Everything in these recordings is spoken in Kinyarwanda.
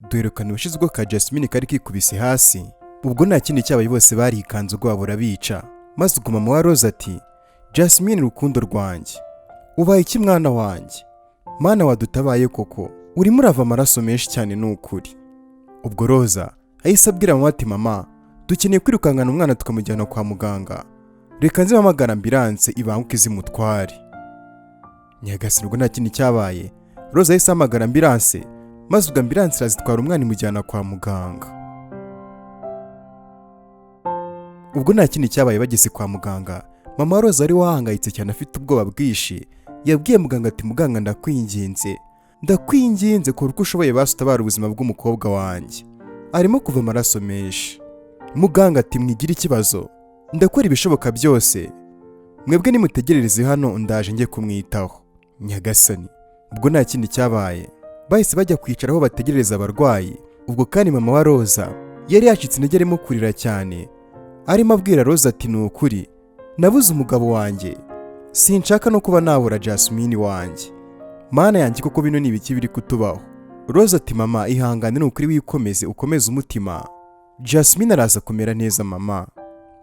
Duherukana ubushize ubwo ka Jasmine kari kikubise hasi. Ubwo nta kindi cyabaye, bose barikanze, ubwoba burabica. Maze ubwo mama wa Rose ati: "Jasmine, rukundo rwanjye, ubaye iki mwana wanjye? Mana wadutabaye koko, urimo urava amaraso menshi cyane ni ukuri." Ubwo Roza ahise abwira mama ati: "Mama, dukeneye kwirukankana umwana tukamujyana kwa muganga. Reka nze mpamagara ambulance ibanguke izimutware." Nyagasani, ubwo nta kindi cyabaye, Roza yahise ahamagara ambulance, maze ubwo ambulance irazitwara umwana imujyana kwa muganga. Ubwo nta kindi cyabaye, bageze kwa muganga, mama wa Roza wari wahangayitse cyane afite ubwoba bwinshi yabwiye muganga ati: "Muganga, ndakwinginze, ndakwinginze, kora uko ushoboye basi utabara ubuzima bw'umukobwa wanjye, arimo kuva amaraso menshi." Muganga ati: "Mwigire ikibazo, ndakora ibishoboka byose, mwebwe nimutegerereze hano, ndaje njye kumwitaho." Nyagasani, ubwo nta kindi cyabaye, bahise bajya kwicara aho bategerereza abarwayi. Ubwo kandi mama wa Roza yari yacitse intege, arimo kurira cyane, arimo abwira Roza ati: "Ni ukuri nabuze umugabo wanjye, sinshaka no kuba nabura Jasmine wanjye. Mana yanjye koko, bino ni ibiki biri kutubaho?" Roza ati: "Mama, ihangane, ni ukuri wikomeze, ukomeze umutima, Jasmine araza kumera neza mama."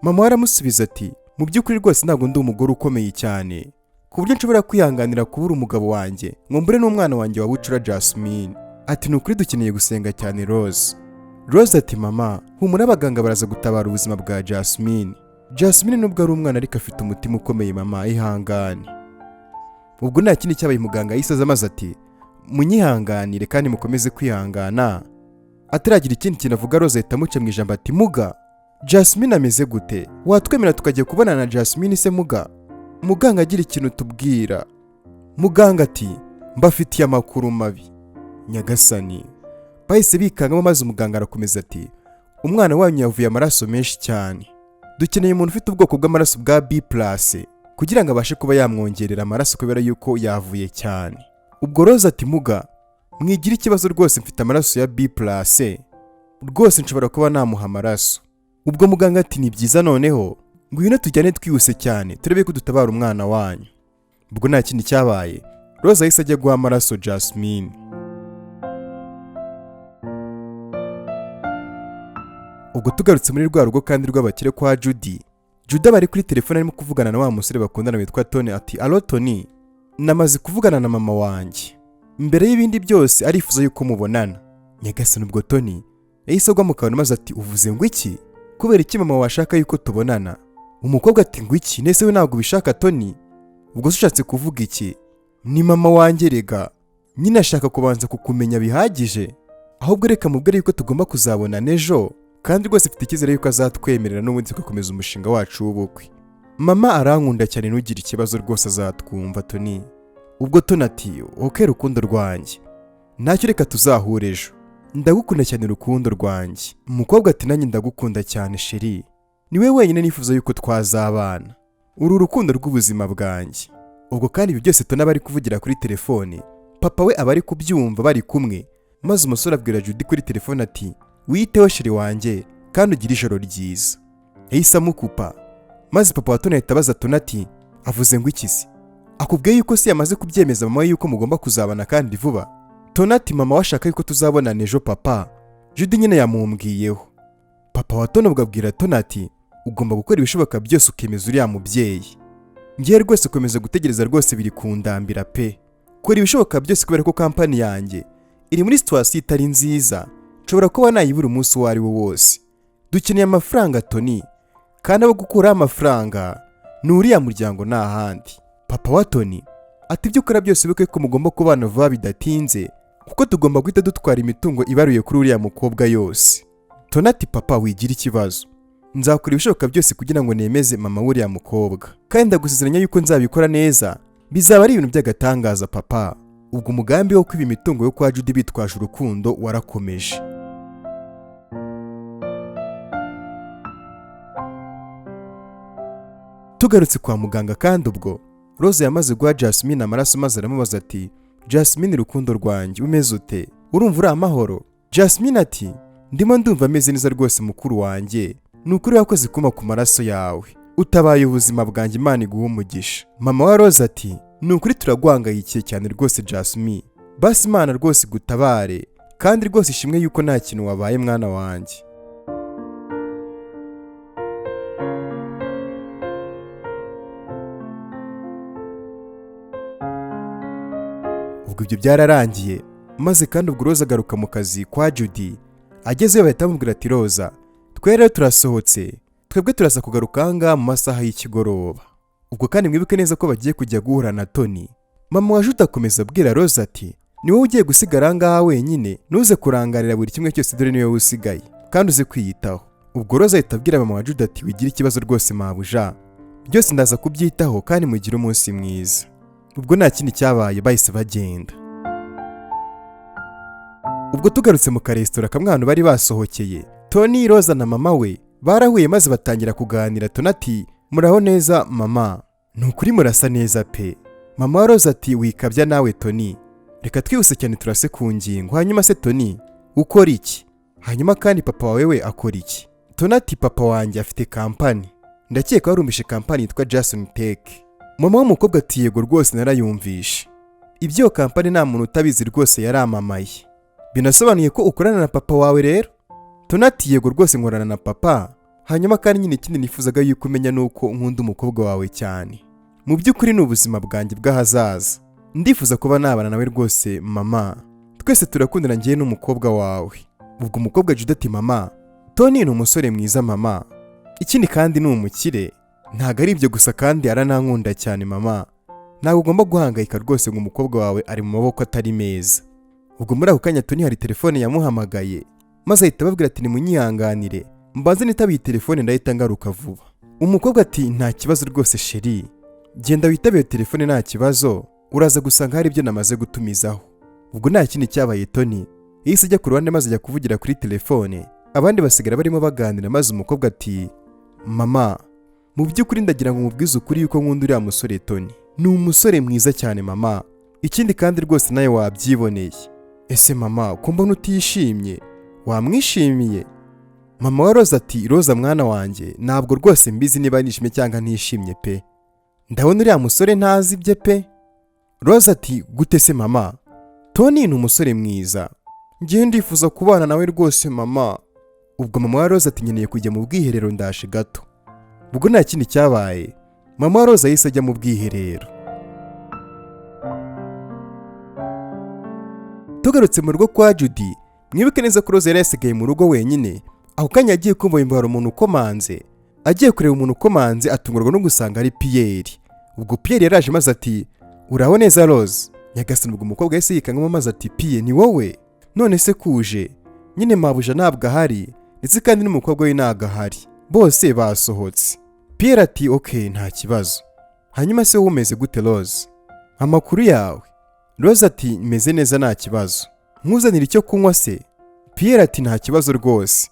Mama we aramusubiza ati: "Mu by'ukuri rwose ntabwo ndi umugore ukomeye cyane ku buryo nshobora kwihanganira kubura umugabo wanjye ngo mbure n'umwana wanjye wa bucura Jasmine." Ati: "Ni ukuri dukeneye gusenga cyane, Rose." Rose ati: "Mama, humura, abaganga baraza gutabara ubuzima bwa Jasmine. Jasmine nubwo ari umwana ariko afite umutima ukomeye, mama, ihangane." Ubwo nta kindi cyabaye, muganga yahise aza maze ati: "Munyihanganire kandi mukomeze kwihangana." Ataragira ikindi kintu avuga, Rose ahita amuca mu ijambo ati: "Muga, Jasmine ameze gute? Watwemera tukajya kubonana na Jasmine se muga? Muganga agira ikintu tubwira." Muganga ati: "Mbafitiye amakuru mabi." Nyagasani, bahise bikangamo, maze umuganga arakomeza ati: "Umwana wanyu yavuye amaraso menshi cyane, dukeneye umuntu ufite ubwoko bw'amaraso bwa B+ kugira ngo abashe kuba yamwongerera amaraso kubera yuko yavuye cyane." Ubwo Rose ati: "Muga, mwigira ikibazo rwose, mfite amaraso ya B+, rwose nshobora kuba namuha amaraso." Ubwo muganga ati: "Ni byiza, noneho ngwino tujyane twihuse cyane turebe ko dutabara umwana wanyu." Ubwo nta kindi cyabaye, Rose ahise ajya guha amaraso Jasmine. Ubwo tugarutse muri rwa rugo kandi rw'abakire kwa Judy, Judy aba ari kuri telefone arimo kuvugana na wa musore bakundana witwa Tony, ati: "Alo Tony, namaze kuvugana na mama wanjye, mbere y'ibindi byose arifuza yuko mubonana." Nyagasani, ubwo Tony yahise agwa mu kantu maze ati: "Uvuze ngo iki? Kubera iki mama washaka yuko tubonana?" Umukobwa ati: "Ngo iki? Nese we ntabwo ubishaka Tony? Ubwo se ushatse kuvuga iki? Ni mama wanjye rega, nyine ashaka kubanza kukumenya bihagije. Ahubwo reka mubwire yuko tugomba kuzabonana ejo, kandi rwose mfite icyizere yuko azatwemerera n'ubundi tugakomeza umushinga wacu w'ubukwe. Mama arankunda cyane, ntugire ikibazo rwose, azatwumva Tony." Ubwo Tony ati: "Okay rukundo rwanjye, ntacyo, reka tuzahure ejo, ndagukunda cyane rukundo rwanjye." Umukobwa ati: "Nanjye ndagukunda cyane chérie, niwe wenyine nifuza yuko twazabana, uru rukundo rw'ubuzima bwanjye." Ubwo kandi ibi byose Tony aba ari kuvugira kuri telefone, papa we aba ari kubyumva bari kumwe, maze umusore abwira Judy kuri telefone ati: "Witeho chérie wanjye kandi ugire ijoro ryiza." Yahise amukupa, maze papa wa Tony ahita abaza Tony ati: "Avuze ngo iki se? Akubwiye yuko se yamaze kubyemeza mama we yuko mugomba kuzabana kandi vuba?" Tony ati: "Mama we ashaka yuko tuzabonana ejo papa, Judy nyine yamumbwiyeho." Papa wa Tony ubwo abwira Tony ati: "Ugomba gukora ibishoboka byose ukemeza uriya mubyeyi. Ngiye rwose komeza gutegereza, rwose biri kundambira pe. Kora ibishoboka byose kubera ko kampani yanjye iri muri situation itari nziza, nshobora kuba nayibura umunsi uwo ari wo wose. Dukeneye amafaranga Tony, kandi abo gukuraho amafaranga ni uriya muryango nta handi." Papa wa Tony ati: "Ibyo ukora byose wibuke ko mugomba kubana vuba bidatinze, kuko tugomba guhita dutwara imitungo ibaruye kuri uriya mukobwa yose." Tony ati: "Papa, wigira ikibazo, nzakora ibishoboka byose kugira ngo nemeze mama w'uriya mukobwa, kandi ndagusezeranya yuko nzabikora neza, bizaba ari ibintu by'agatangaza papa." Ubwo umugambi wo kwiba imitungo yo kwa Judy bitwaje urukundo warakomeje. Tugarutse kwa muganga kandi, ubwo Rose yamaze guha Jasmine amaraso, maze aramubaza ati: "Jasmine rukundo rwanjye, umeze ute? Urumva uri amahoro?" Jasmine ati: "Ndimo ndumva ameze neza rwose mukuru wanjye, ni ukuri wakoze kuma ku maraso yawe, utabaye ubuzima bwanjye, Imana iguhe umugisha." Mama wa Rose ati: "Ni ukuri turaguhangayikiye cyane rwose Jasmine, basi Imana rwose igutabare. Kandi rwose ishimwe yuko nta kintu wabaye mwana wanjye. Ubwo ibyo byararangiye, maze kandi ubwo Roza agaruka mu kazi kwa Judy. Agezeyo bahita bamubwira ati: "Roza, twe rero turasohotse, twebwe turaza kugaruka aha ngaha mu masaha y'ikigoroba." Ubwo kandi mwibuke neza ko bagiye kujya guhura na Tony. Mama wa Judy akomeza abwira Roza ati: "Ni wowe ugiye gusigara aha ngaha wenyine, ntuze kurangarira buri kimwe cyose, dore niwe usigaye, kandi uze kwiyitaho." Ubwo Roza ahita abwira mama wa Judy ati: "Wigira ikibazo rwose mabuja, byose ndaza kubyitaho, kandi mugire umunsi mwiza." Ubwo nta kindi cyabaye, bahise bagenda. Ubwo tugarutse mu karesitora kamwe ahantu bari basohokeye, Tony, Roza na mama we barahuye maze batangira kuganira. Tony ati: "Muraho neza mama, ni ukuri murasa neza pe." Mama wa Roza ati: "Wikabya nawe Tony, reka twihuse cyane turase ku ngingo. Hanyuma se Tony, ukora iki? Hanyuma kandi papa wawe we akora iki?" Tony ati: "Papa wanjye afite kampani, ndakeka warumvishe kampani yitwa Jason Tech." Mama w'umukobwa ati: "Yego rwose narayumvishe, ibyo kampani nta muntu utabizi rwose, yaramamaye. Binasobanuye ko ukorana na papa wawe rero?" Tony ati: "Yego rwose nkorana na papa. Hanyuma kandi nyine ikindi nifuzaga yuko umenya ni uko nkunda umukobwa wawe cyane. Mu by'ukuri ni ubuzima bwanjye bw'ahazaza, ndifuza kuba nabana nawe rwose mama. Twese turakundana ngewe n'umukobwa wawe." Ubwo umukobwa Judy ati: "Mama, Tony ni umusore mwiza mama, ikindi kandi ni umukire. Ntabwo ari ibyo gusa, kandi aranankunda cyane mama. Ntabwo ugomba guhangayika rwose ngo umukobwa wawe ari mu maboko atari meza." Ubwo muri ako kanya Tony hari telefone yamuhamagaye, maze ahita ababwira ati: "Nimunyihanganire mbanze nitabe iyi telefone, ndahita ngaruka vuba." Umukobwa ati: "Nta kibazo rwose chéri, genda witabe iyo telefone, nta kibazo, uraza gusanga hari ibyo namaze gutumizaho." Ubwo nta kindi cyabaye, Tony yahise ajya ku ruhande maze ajya kuvugira kuri telefone, abandi basigara barimo baganira. Maze umukobwa ati: "Mama, mu by'ukuri ndagira ngo mubwize ukuri yuko nkunda uriya musore Tony. Ni umusore mwiza cyane mama, ikindi kandi rwose nawe wabyiboneye. Ese mama, ko mbona utishimye, wamwishimiye?" Mama wa Roza ati: "Roza mwana wanjye, ntabwo rwose mbizi niba nishimye cyangwa ntishimye pe. Ndabona uriya musore ntazi ibye pe." Roza ati: "Gute se mama? Tony ni umusore mwiza, ngewe ndifuza kubana nawe rwose mama." Ubwo mama wa Roza ati: "Nkeneye kujya mu bwiherero, ndaje gato." Ubwo nta kindi cyabaye, mama wa Roza yahise ajya mu bwiherero. Tugarutse mu rugo kwa Judy, mwibuke neza ko Roza yari yasigaye mu rugo wenyine. Ako kanya yagiye kumva yumva hari umuntu ukomanze. Agiye kureba umuntu ukomanze, atungurwa no gusanga ari Pierre. Ubwo Pierre yaraje maze ati: "Uraho neza Rose?" Nyagasani, ubwo umukobwa yahise yikangamo maze ati: "Pierre, ni wowe? None se kuje?" "Nyine mabuja ntabwo ahari, ndetse kandi n'umukobwa we ntabwo ahari, bose basohotse." Pierre ati: "Ok, nta kibazo. Hanyuma se wowe umeze gute Rose? Amakuru yawe?" Rose ati: "Meze neza, nta kibazo. Nkuzanira icyo kunywa se?" Pierre ati: "Nta kibazo rwose,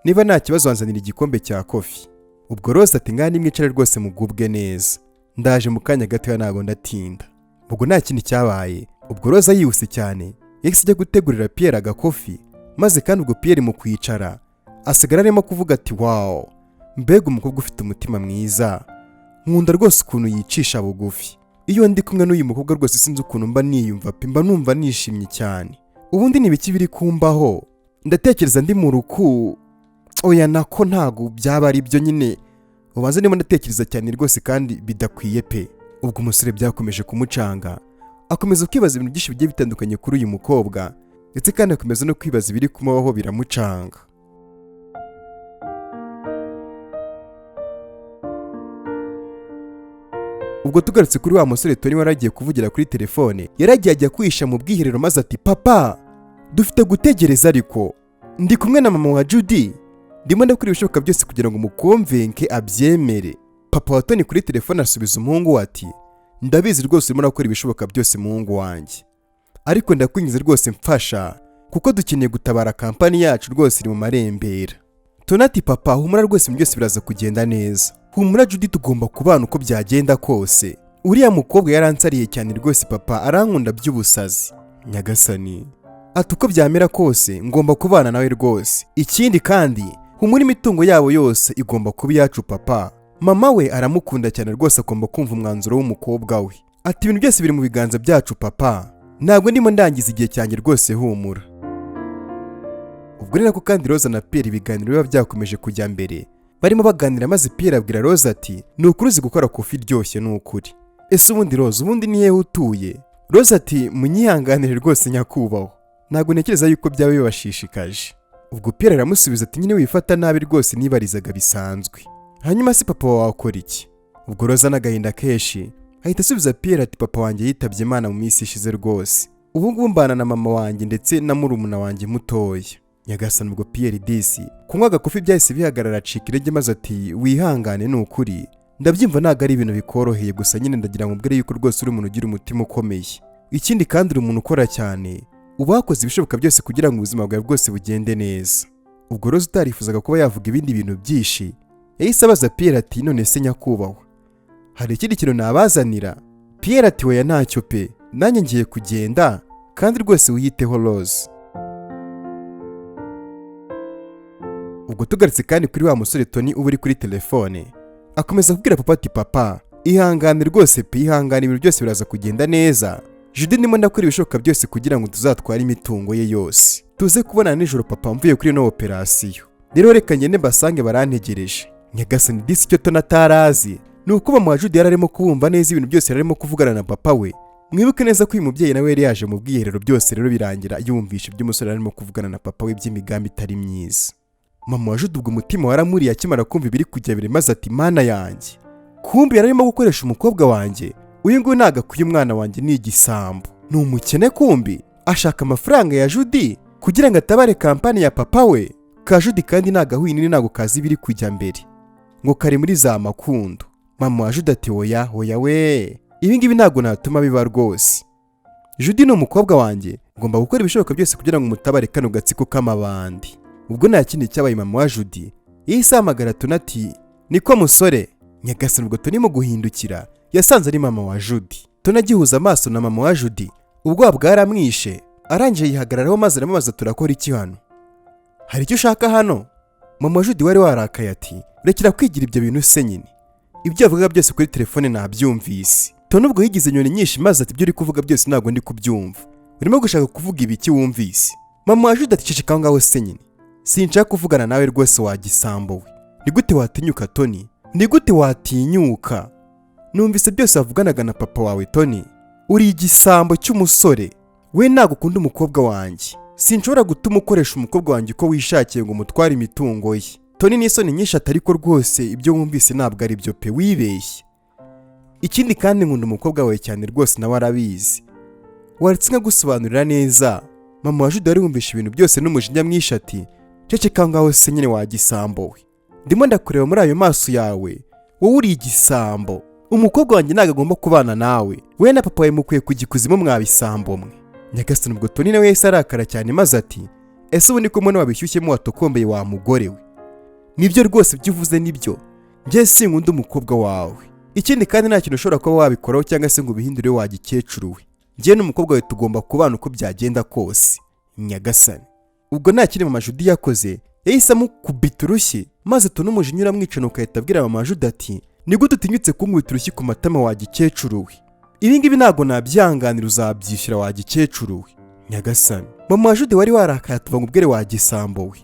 niba nta kibazo wanzanira igikombe cya coffee." Ubwo Rose ati: "Ngaha nimwicare rwose mugubwe neza, ndaje mu kanya gatoya, ntabwo ndatinda." Ubwo nta kindi cyabaye, ubwo Roza yihuse cyane yahise ajya gutegurira Pierre agakofi. Maze kandi ubwo Pierre mu kwicara asigara arimo kuvuga ati: "Wow, mbega umukobwa ufite umutima mwiza! Nkunda rwose ukuntu yicisha bugufi. Iyo ndi kumwe n'uyu mukobwa rwose sinzi ukuntu mba niyumva pe, mba numva nishimye cyane. Ubundi ni ibiki biri kumbaho? Ndatekereza ndi mu ruku, oya, nako ntago byaba ari byo nyine, ubanza ndimo ndatekereza cyane rwose kandi bidakwiye pe." Ubwo umusore byakomeje kumucanga, akomeza kwibaza ibintu byinshi bigiye bitandukanye kuri uyu mukobwa, ndetse kandi akomeza no kwibaza ibiri kumubaho, biramucanga. Ubwo tugarutse kuri wa musore Tony wari agiye kuvugira kuri telefone, yaragiye ajya kwihisha mu bwiherero maze ati: "Papa, dufite gutegereza, ariko ndi kumwe na mama wa Judy, ndimo ndakora ibishoboka byose kugira ngo muconvince abyemere." Papa wa Tony kuri telefone asubiza umuhungu we ati: "Ndabizi rwose urimo urakora ibishoboka byose muhungu wanjye, ariko ndakwinginze rwose mfasha, kuko dukeneye gutabara kampani yacu, rwose iri mu marembera." Tony ati: "Papa, humura rwose, ibintu byose biraza kugenda neza. Humura, Judy tugomba kubana uko byagenda kose. Uriya mukobwa yaransariye cyane rwose papa, arankunda by'ubusazi. Nyagasani." Ati: "Uko byamera kose ngomba kubana nawe rwose. Ikindi kandi humura, imitungo yabo yose igomba kuba iyacu papa. Mama we aramukunda cyane rwose, agomba kumva umwanzuro w'umukobwa we." Ati: "Ibintu byose biri mu biganza byacu papa, ntabwo ndimo ndangiza igihe cyanjye rwose, humura." Ubwo ni nako kandi Roza na Pierre ibiganiro biba byakomeje kujya mbere, barimo baganira, maze Pierre abwira Roza ati: "Ni ukuri uzi gukora coffee iryoshye, ni ukuri. Ese ubundi Roza, ubundi ni hehe utuye?" Roza ati: "Munyihanganire rwose nyakubahwa, ntabwo ntekereza yuko byaba bibashishikaje." Ubwo Pierre aramusubiza ati: "Nyine wifata nabi rwose, nibarizaga bisanzwe. Hanyuma se papa wawe akora iki?" Ubwo Roza n'agahinda kenshi ahita asubiza Pierre ati: "Papa wanjye yitabye Imana mu minsi ishize rwose. Ubu ngubu mbana na mama wanjye ndetse na murumuna wanjye mutoya." Nyagasani, ubwo Pierre disi kunywa agacoffee byahise bihagarara, acika intege, maze ati: "Wihangane, ni ukuri ndabyumva ntabwo ari ibintu bikoroheye. Gusa nyine ndagira ngo mbwire yuko rwose uri umuntu ugira umutima ukomeye. Ikindi kandi uri umuntu ukora cyane, uba wakoze ibishoboka byose kugira ngo ubuzima bwawe bwose bugende neza." Ubwo Rose utarifuzaga kuba yavuga ibindi bintu byinshi yahise abaza Pierre ati: "None se nyakubahwa, hari ikindi kintu nabazanira?" Pierre ati: "Oya, ntacyo pe, nanjye ngiye kugenda, kandi rwose wiyiteho Rose." Ubwo tugarutse kandi kuri wa musore Tony uba uri kuri telefone, akomeza kubwira papa ati: "Papa, ihangane rwose pe, ihangane, ibintu byose biraza kugenda neza. Judy ndimo ndakora ibishoboka byose kugira ngo tuzatware imitungo ye yose. Tuze kubonana nijoro papa, mvuye kuri ino operasiyo. Rero reka ngende mbasange barantegereje." Nyagasani, disi icyo Tony atarazi ni uko mama wa Judy yari arimo kubumva neza ibintu byose yari arimo kuvugana na papa we. Mwibuke neza ko uyu mubyeyi nawe yari yaje mu bwiherero, byose rero birangira yumvisha ibyo umusore arimo kuvugana na papa we by'imigambi itari myiza. Mama wa Judy ubwo umutima waramuriye akimara kumva ibiri kujya biri, maze ati: "Mana yanjye, kumbi yari arimo gukoresha umukobwa wanjye. Uyu nguyu ntabwo akwiye umwana wanjye, ni igisambo, ni umukene. Kumbi ashaka amafaranga ya Judy kugira ngo atabare kampani ya papa we ka Judy, kandi ntabwo ahuye nini, ntabwo kazi ibiri kujya mbere, ngo kari muri za makundo." Mama wa Judy ati: "Oya, oya we, ibi ngibi ntabwo natuma biba rwose. Judy ni umukobwa wanjye, ngomba gukora ibishoboka byose kugira ngo umutabare kano gatsiko k'amabandi." Ubwo nta kindi cyabaye, mama wa Judy yahise ahamagara Tony ati: "Niko musore." Nyagasani, ubwo Tony mu guhindukira yasanze ari mama wa Judy. Tony agihuza amaso na mama wa Judy ubwoba bwaramwishe, arangije yihagararaho maze aramubaza: "Turakora iki hano? Hari icyo ushaka hano?" Mama wa Judy wari warakaye ati: "Rekera kwigira ibyo bintu se nyine, ibyo yavugaga byose kuri telefone nabyumvise." Tony ubwo yigize inyoni nyinshi maze ati: "Ibyo uri kuvuga byose ntabwo ndi kubyumva, urimo gushaka kuvuga ibiki wumvise?" Mama wa Judy ati: "Ceceka aho ngaho se nyine, sinshaka kuvugana nawe rwose wa gisambo we. Ni gute watinyuka Tony? Ni gute watinyuka? Numvise byose wavuganaga na papa wawe. Tony, uri igisambo cy'umusore we, ntabwo ukunda umukobwa wanjye. Sinshobora gutuma ukoresha umukobwa wanjye uko wishakiye ngo umutware imitungo ye." Tony n'isoni nyinshi ati: "Ariko rwose ibyo wumvise ntabwo ari byo pe, wibeshye. Ikindi kandi nkunda umukobwa wawe cyane rwose, nawe arabizi. Waretse nkagusobanurira neza?" Mama wa Judy wari wumvishe ibintu byose n'umujinya mwinshi ati: "Ceceka ngaho se nyine wa gisambo we, ndimo ndakureba muri ayo maso yawe, wowe uri igisambo. Umukobwa wanjye ntabwo agomba kubana nawe, we na papa wawe mukwiye kujya ikuzimu mwabisambo mwe." Nyagasani, ubwo Tony nawe yahise arakara cyane maze ati: "Ese ubu niko mbona wabishyushyemo watokombeye wa mugore we? Nibyo rwose, ibyo uvuze nibyo, njye sinkunda umukobwa wawe. Ikindi kandi nta kintu ushobora kuba wabikoraho cyangwa se ngo ubihindure wa gikecuru we. Njye n'umukobwa wawe tugomba kubana uko byagenda kose." Nyagasani, ubwo nta kindi mama Judy yakoze, yahise amukubita urushyi maze Tony umujinya uramwica, nuko ahita abwira mama Judy ati: "Ni gute utinyutse kunkubita urushyi ku matama wa gikecuru we? Ibi ngibi ntabwo nabyihanganira, uzabyishyura wa gikecuru we." Nyagasani, mama wa Judy wari warakaye atuva ngo ubwere wa gisambo we,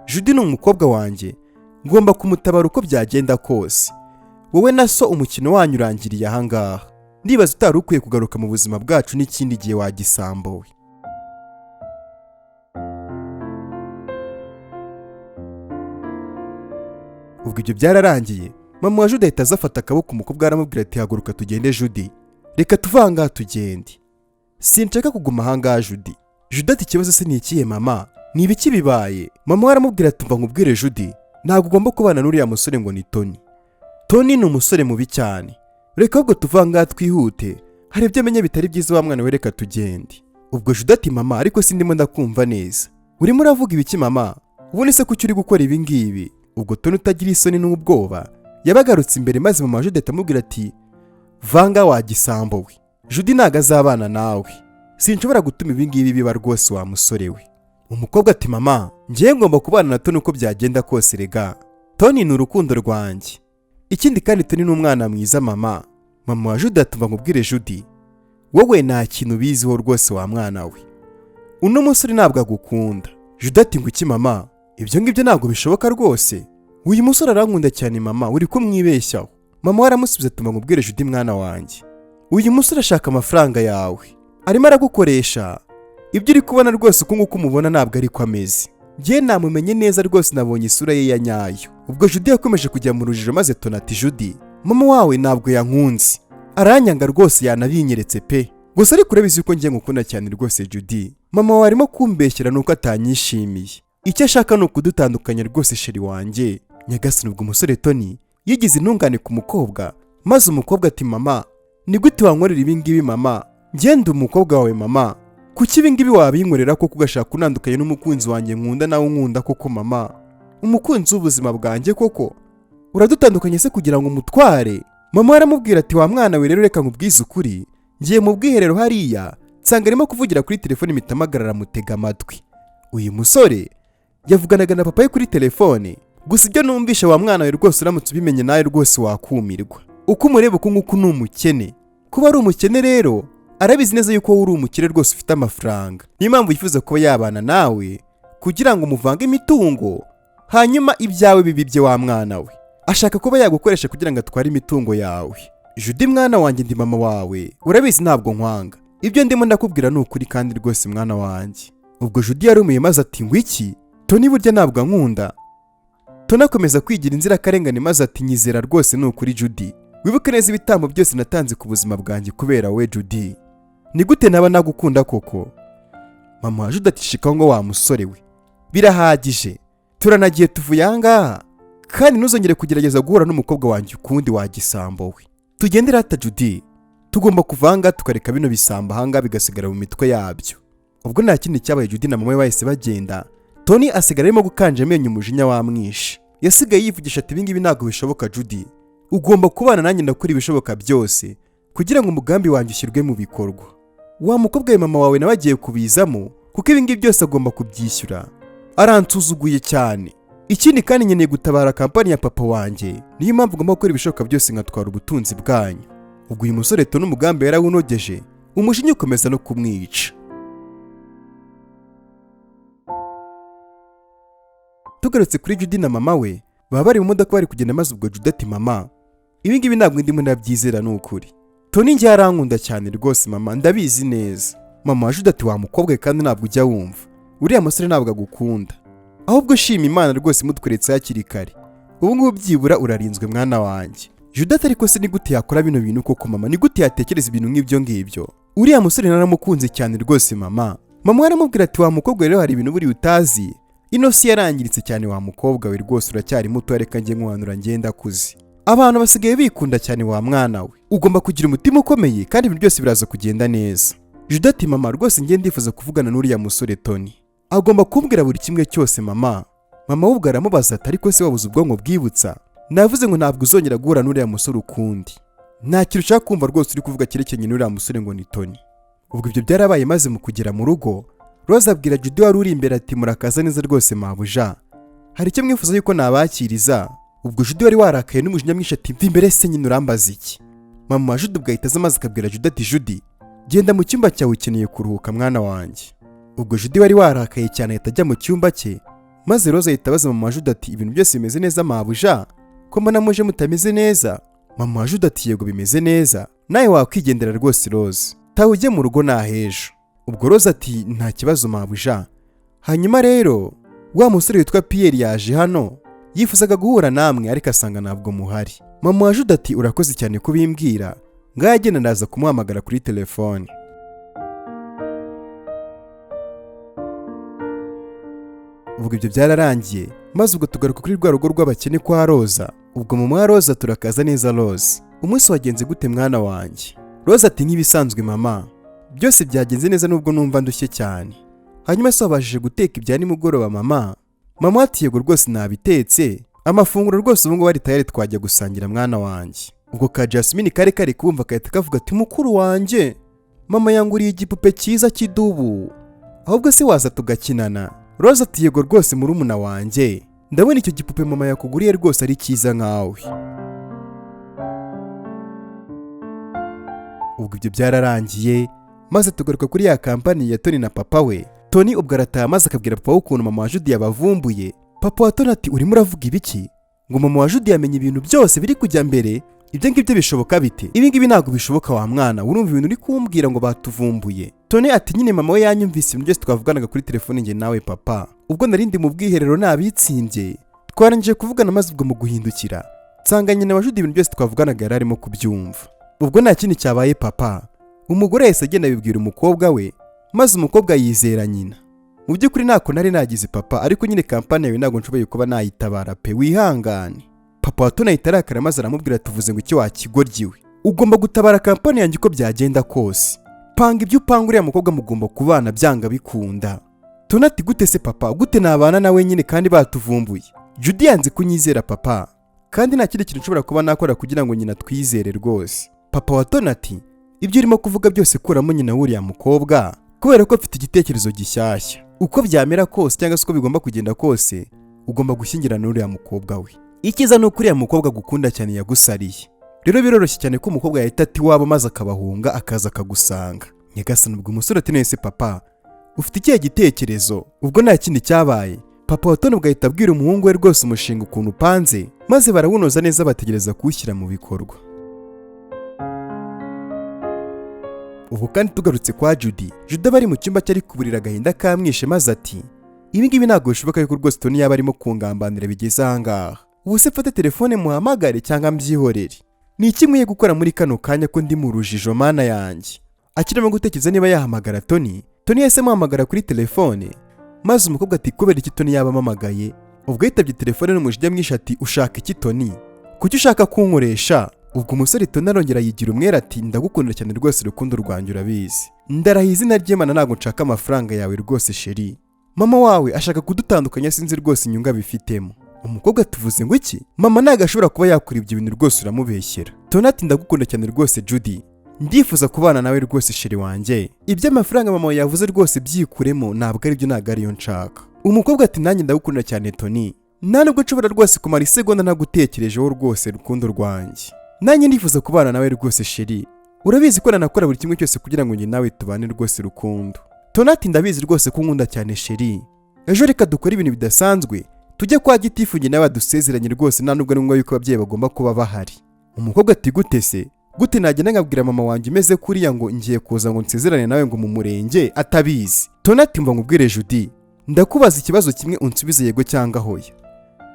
Judy ni umukobwa wanjye, ngomba kumutabara uko byagenda kose. Wowe na so umukino wanyu urangiriye ahangaha. Ndibaza utari ukwiye kugaruka mu buzima bwacu n'ikindi gihe wa gisambo we. Ubwo ibyo byararangiye, mama wa Judy ahita aza afata akaboko umukobwa aramubwira ati: "Haguruka tugende Judy, reka tuve ahangaha tugende, sinshaka kuguma ahangaha Judy." Judy ati: "Ikibazo se ni ikihe mama? Ni ibiki bibaye?" Mama we aramubwira ati: "Mva nkubwire Judy, ntabwo ugomba kubana n'uriya musore ngo ni Tony. Tony ni umusore mubi cyane. Reka ahubwo tuve ahangaha twihute, hari ibyo amenya bitari byiza wa mwana we, reka tugende." Ubwo Judy ati: "Mama, ariko sindimo ndakumva neza, urimo uravuga ibiki mama? Ubundi se kuki uri gukora ibi ngibi?" Ubwo Tony utagira isoni n'ubwoba yabagarutse imbere maze mama Judy atamubwira ati: "Vanga wa gisambo we, Judy ntabwo azabana nawe, sinshobora gutuma ibi ngibi biba rwose wa musore we." Umukobwa ati: "Mama, njyewe ngomba kubana na Tony uko byagenda kose, rega Tony ni urukundo rwanjye. Ikindi kandi Tony ni umwana mwiza mama." Mama wa Judy ati: "Mva nkubwire Judy, wowe nta kintu ubiziho rwose wa mwana we, uno musore ntabwo agukunda. Judy ati: "Ngo iki mama? Ibyo ngibyo ntabwo bishoboka rwose. Uyu musore arankunda cyane mama, uri kumwibeshyaho." Mama we aramusubiza ati: "Nkubwire Judy mwana wanjye, uyu musore ashaka amafaranga yawe, arimo aragukoresha. Ibyo uri kubona rwose uku nguku umubona ntabwo ariko ameze. Njye namumenye neza rwose, nabonye isura ye ya nyayo." Ubwo Judy yakomeje kujya mu rujijo, maze Tony ati: "Judy, mama wawe ntabwo yankunze, aranyanga rwose, yanabinyeretse pe. Gusa ariko urabizi yuko ngiye ngukunda cyane rwose Judy. Mama wawe arimo kumbeshyera nuko atanyishimiye, icyo ashaka ni ukudutandukanya rwose, chéri wanjye." Nyagasani! Ubwo umusore Tony yigize intungane ku mukobwa, maze umukobwa ati: "Mama, ni gute wankorera ibi ngibi mama? Ngenda umukobwa wawe mama, kuki ibi ngibi wabinkorera koko, ugashaka kunandukanya n'umukunzi wanjye nkunda nawe unkunda koko mama, umukunzi w'ubuzima bwanjye koko? Uradutandukanye se kugira ngo umutware?" Mama aramubwira ati: "Wa mwana we rero, reka nkubwize ukuri. Ngiye mu bwiherero hariya nsanga arimo kuvugira kuri telefone, impita mpagarara mutega amatwi. Uyu musore yavuganaga na papa we kuri telefone. Gusa ibyo numvishe wa mwana we rwose, uramutse ubimenye nawe rwose wakumirwa. Uko umureba uku nguku ni umukene. Kuba ari umukene rero, arabizi neza yuko wowe uri umukire rwose, ufite amafaranga. Niyo mpamvu yifuza kuba yabana nawe kugira ngo muvange imitungo, hanyuma ibyawe bibe ibye. Wa mwana we, ashaka kuba yagukoresha kugira ngo atware imitungo yawe. Judy mwana wanjye, ndi mama wawe, urabizi ntabwo nkwanga. Ibyo ndimo ndakubwira ni ukuri kandi rwose mwana wanjye." Ubwo Judy yarumiye, maze ati: "Ngo iki? Tony burya ntabwo ankunda?" Tony akomeza kwigira inzirakarengane, maze ati: "Nyizera rwose ni ukuri Judy. Wibuke neza ibitambo byose natanze ku buzima bwanjye kubera we Judy. Ni gute naba nagukunda koko?" Mama wa Judy ati: "Shikaho ngo wa musore we, birahagije, turanagiye, tuvuye aha ngaha, kandi ntuzongere kugerageza guhura n'umukobwa wanjye ukundi, wa gisambo we. Tugendere hata Judy, tugomba kuva aha ngaha tukareka bino bisambo aha ngaha bigasigara mu mitwe yabyo." Ubwo nta kindi cyabaye, Judy na mama we bahise bagenda. Tony asigara arimo gukanja amenyo, umujinya wamwishe. Yasigaye yivugisha ati: "Ibingibi ntabwo bishoboka Judy, ugomba kubana nanjye, ndakora ibishoboka byose kugira ngo umugambi wanjye ushyirwe mu bikorwa. Wa mukobwa we, mama wawe nawe agiye kubizamo, kuko ibingibi byose agomba kubyishyura. Aransuzuguye cyane. Ikindi kandi nkeneye gutabara kampani ya papa wanjye, niyo mpamvu ugomba gukora ibishoboka byose nkatwara ubutunzi bwanyu." Ubwo uyu musore Tony umugambi yarawunogeje, umujinya ukomeza no kumwica. Tugarutse kuri Judy na mama we, baba bari mu modoka bari kugenda, maze ubwo Judy ati: "Mama, ibi ngibi ntabwo ndimo ndabyizera ni ukuri. Tony njye yarankunda cyane rwose mama, ndabizi neza." Mama wa Judy ati: "Wa mukobwa we, kandi ntabwo ujya wumva, uriya musore ntabwo agukunda. Ahubwo shima Imana rwose imutweretse hakiri kare, ubu ngubu byibura urarinzwe mwana wanjye." Judy ati: "Ariko se ni gute yakora bino bintu koko mama? Ni gute yatekereza ibintu nk'ibyo ngibyo? Uriya musore naramukunze cyane rwose mama." Mama we aramubwira ati: "Wa mukobwa rero, hari ibintu buriya utazi. Ino si yarangiritse cyane wa mukobwa we, rwose uracyari muto, reka njye nkuhanura, ngenda akuze. Abantu basigaye bikunda cyane wa mwana we. Ugomba kugira umutima ukomeye kandi ibintu byose biraza kugenda neza." Judy ati: "Mama, rwose njye ndifuza kuvugana n'uriya musore Tony, agomba kumbwira buri kimwe cyose mama." Mama we ubwo aramubaza ati: "Ariko se wabuze ubwonko bwibutsa? Navuze ngo ntabwo uzongera guhura n'uriya musore ukundi. Nta kintu ushaka kumva rwose uri kuvuga cyerekeranye n'uriya musore ngo ni Tony." Ubwo ibyo byarabaye, maze mu kugera mu rugo, Rose abwira Judy wari uri imbere ati: "Murakaza neza rwose mabuja, hari icyo mwifuza yuko nabakiriza?" Ubwo Judy wari warakaye n'umujinya mwinshi ati: "Mva imbere se nyine, urambaza iki?" Mama wa Judy ubwo ahita aza, maze akabwira Judy ati: "Judy, genda mu cyumba cyawe, ukeneye kuruhuka mwana wanjye." Ubwo Judy wari warakaye cyane ahita ajya mu cyumba cye, maze Rose ahita abaza mama wa Judy ati: "Ibintu byose bimeze neza mabuja, ko mbona muje mutameze neza?" Mama wa Judy ati: "Yego, bimeze neza, nawe wakwigendera rwose Rose, taha ujye mu rugo nahejo." Ubwo Rose ati: "Nta kibazo mabuja. Hanyuma rero wa musore witwa Pierre yaje hano, yifuzaga guhura namwe ariko asanga ntabwo muhari." Mama wa Judy ati: "Urakoze cyane kubimbwira, ngaho agenda, ndaza kumuhamagara kuri telefone." Ubwo ibyo byararangiye, maze ubwo tugaruka kuri rwa rugo rw'abakene kwa Roza. Ubwo mama wa Roza: "Turakaza neza Roza, umunsi wagenze gute mwana wanjye?" Roza ati: "Nk'ibisanzwe mama, byose byagenze neza nubwo numva ndushye cyane. Hanyuma se wabashije guteka ibya nimugoroba mama?" Mama ati: "Yego rwose, nabitetse amafunguro rwose, ubu ngubu ari tayari, twajya gusangira mwana wanjye." Ubwo ka Jasmine kari kari kumva gahita kavuga ati: "Mukuru wanjye, mama yanguriye igipupe cyiza cy'idubu, ahubwo se waza tugakinana?" Roza ati: "Yego rwose murumuna wanjye, ndabona icyo gipupe mama yakuguriye rwose ari cyiza nkawe." Ubwo ibyo byararangiye, maze tugaruka kuri ya kampani ya Tony na papa we. Tony ubwo arataha maze akabwira papa we ukuntu mama wa Judy yabavumbuye. Papa wa Tony ati: "Urimo uravuga ibiki? Ngo mama wa Judy yamenye ibintu byose biri kujya mbere? Ibyo ngibyo bishoboka bite? Ibi ngibi ntabwo bishoboka wa mwana, urumva ibintu uri kumbwira ngo batuvumbuye?" Tony ati: "Nyine mama we yanyumvise ibintu byose twavuganaga kuri telefone njye nawe papa. Ubwo nari ndi mu bwiherero nabitsinze, twarangije kuvugana, maze ubwo mu guhindukira nsanga nyina wa Judy ibintu byose twavuganaga yari arimo kubyumva. Ubwo nta kindi cyabaye papa." Umugore yahise agenda abibwira umukobwa we, maze umukobwa yizera nyina. "Mu by'ukuri ntako nari nagize papa, ariko nyine kampani yawe ntabwo nshoboye kuba nayitabara pe, wihangane." Papa wa Tony ahita arakara maze aramubwira: "Tuvuze ngo icyo wakigoryiwe? Ugomba gutabara kampani yanjye uko byagenda kose. Panga ibyo upanga, uriya mukobwa mugomba kubana byanga bikunda." Tony ati: "Gute se papa? Gute nabana nawe nyine kandi batuvumbuye? Judy yanze kunyizera papa, kandi nta kindi kintu nshobora kuba nakora kugira ngo nyina twizere rwose." Papa wa Tony ati: "Ibyo urimo kuvuga byose kuramo nyina w'uriya mukobwa, kubera ko afite igitekerezo gishyashya. Uko byamera kose cyangwa se uko bigomba kugenda kose, ugomba gushyingirana n'uriya mukobwa we. Icyiza ni uko uriya mukobwa agukunda cyane, yagusariye. Rero biroroshye cyane ko umukobwa yahita ati iwabo maze akabahunga, akaza akagusanga." Nyagasani, ubwo umusore ati: "Nese papa, ufite ikihe gitekerezo?" Ubwo nta kindi cyabaye, papa wa Tony ubwo ahita abwira umuhungu we rwose umushinga ukuntu upanze, maze barawunoza neza, bategereza kuwushyira mu bikorwa. Ubu kandi tugarutse kwa Judy, Judy aba ari mu cyumba cye ari kuburira, agahinda kamwishe, maze ati: "Ibi ngibi ntabwo bishoboka yuko rwose Tony yaba arimo kungambanira bigeze aha ngaha. Ubu se mfate telefone muhamagare cyangwa mbyihorere? Ni iki nkwiye gukora muri kano kanya ko ndi mu rujijo, mana yanjye?" Akirimo gutekereza niba yahamagara Tony, Tony yahise amuhamagara kuri telefone, maze umukobwa ati: "Kubera iki Tony yaba ampamagaye?" Ubwo yitabye telefone n'umujinya mwinshi ati: "Ushaka iki Tony? Kuki ushaka kunkoresha?" Ubwo umusore Tony arongera yigira umwere ati: "Ndagukunda cyane rwose, urukundo rwanjye urabizi. Ndarahiye izina ry'Imana, ntabwo nshaka amafaranga yawe rwose chérie. Mama wawe ashaka kudutandukanya, sinzi rwose inyungu abifitemo." Umukobwa: "Tuvuze ngo iki? Mama ntabwo ashobora kuba yakora ibyo bintu rwose, uramubeshyera." Tony ati: "Ndagukunda cyane rwose Judy, ndifuza kubana nawe rwose chérie wanjye. Iby'amafaranga mama wawe yavuze rwose byikuremo, ntabwo aribyo, ntabwo ariyo nshaka." Umukobwa ati: "Nanjye ndagukunda cyane Tony, nta nubwo nshobora rwose kumara isegonda ntagutekerejeho rwose, rukundo rwanjye. Nanjye ndifuza kubana nawe rwose chérie, urabizi ko nanakora buri kimwe cyose kugira ngo njye nawe tubane rwose rukundo." Tony ati: "Ndabizi rwose ko unkunda cyane chérie. Ejo reka dukore ibintu bidasanzwe, tujye kwa gitifu njye nawe dusezeranye rwose, nta nubwo ari ngombwa yuko ababyeyi bagomba kuba bahari." Umukobwa ati: "Gute se? Gute nagenda nkabwira mama wanjye umeze kuriya ngo ngiye kuza ngo nsezerane nawe ngo mu murenge atabizi?" Tony ati: "Mva nkubwire Judy, ndakubaza ikibazo kimwe unsubize yego cyangwa hoya.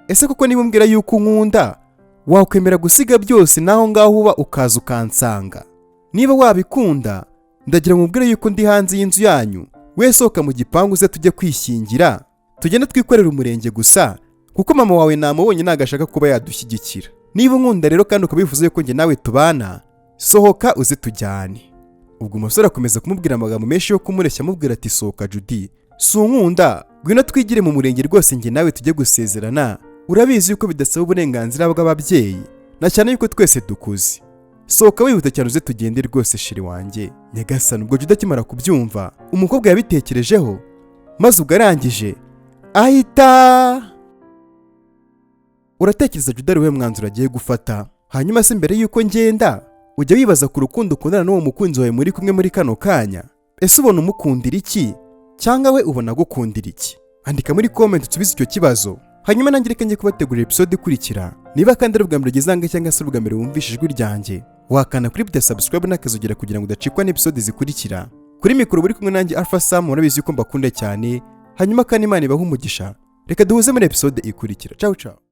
Ese koko niba umbwira yuko unkunda, wakwemera gusiga byose naho ngaho uba ukaza ukansanga? Niba wabikunda, ndagira ngo nkubwire yuko ndi hanze y'inzu yanyu. We sohoka mu gipangu uze tujye kwishyingira, tugende twikorere umurenge gusa, kuko mama wawe namubonye ntabwo ashaka kuba yadushyigikira. Niba unkunda rero kandi ukaba wifuza yuko njye nawe tubana, sohoka uze tujyane." Ubwo umusore akomeza kumubwira amagambo menshi yo kumureshya, amubwira ati: "Sohoka Judy, si unkunda? Ngwino twigire mu murenge rwose, njye nawe tujye gusezerana. Urabizi yuko bidasaba uburenganzira bw'ababyeyi, na cyane yuko twese dukuze. Sohoka wihuta cyane uze tugende rwose chérie wanjye." Nyagasani, ubwo Judy akimara kubyumva, umukobwa yabitekerejeho, maze ubwo arangije ahita. Uratekereza Judy ari we mwanzuro agiye gufata? Hanyuma se mbere yuko ngenda, ujya wibaza ku rukundo ukundana n'uwo mukunzi wawe muri kumwe muri kano kanya? Ese ubona umukundira iki, cyangwa we ubona agukundira iki? Andika muri comment usubize icyo kibazo, hanyuma nanjye reka njye kubategurira episode ikurikira. Niba kandi ari ubwa mbere ugeze ahangaha cyangwa se ubwa mbere wumvishe ijwi ryanjye, wakanda kuri buto subscribe n'akazogera kugira ngo udacikwa n'episode zikurikira. Kuri mikoro buri kumwe nanjye Alpha Sam, murabizi yuko mbakunda cyane. Hanyuma kandi Imana ibahe umugisha. Reka duhuze muri episode ikurikira. Ciao ciao.